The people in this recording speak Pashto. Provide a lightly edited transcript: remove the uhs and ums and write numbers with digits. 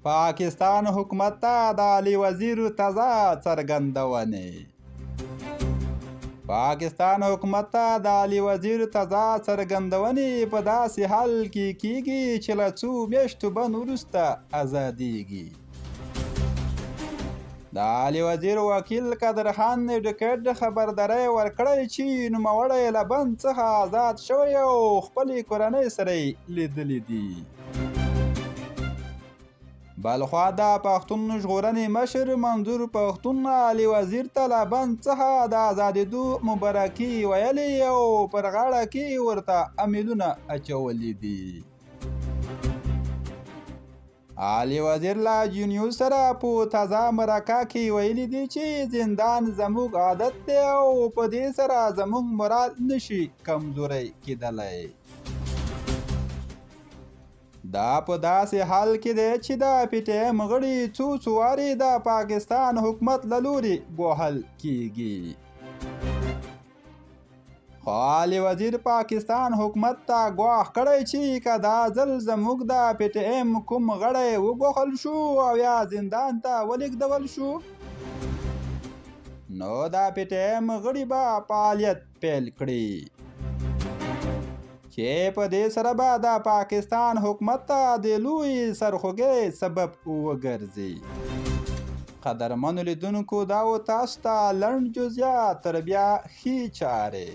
پاکستان حکومت ته د علي وزیر تازه څرګندونې. پاکستان حکومت ته د علي وزیر تازه څرګندونې په داسې حال کې کیږي چې له څو میاشتو بند وروسته ازادیږي. د علي وزیر وکیل قدرخان ایډوکیټ خبرداری ورکړی چې نوموړی له بند څخه ازاد شوی او خپلې کورنۍ سره یې لیدلي دي. بلخوا د پښتون ژغورنې مشر منظور پښتون علي وزیر ته له بند څخه د ازادېدو مبارکي ویلې او پر غاړه کې ورته امیلونه اچولي دي. علي وزیر له جیونیوز سره په تازه مرکه کې ویلي دي چې زندان زموږ عادت دی او په دې سره زموږ مورال نشي کمزوری کېدلی. دا په داسې حال کې دی چې د پي ټي ایم غړي څو څو وارې د پاکستان حکومت له لوري ګوښل کیږي. خو علي وزیر پاکستان حکومت ته ګواښ کړی چې که دا ځل زموږ د پي ټي ایم کوم غړی وګوښل شو او یا زندان ته ولېږدول شو، نو د پي ټي ایم غړي به فعالیت پیل کړي، چې په دې سره به د پاکستان حکومت ته د لوی سرخوږۍ سبب وګرځي. قدرمنو لیدونکو، دا و تاسو ته لنډ جزئیات. تر بیا، ښې چارې.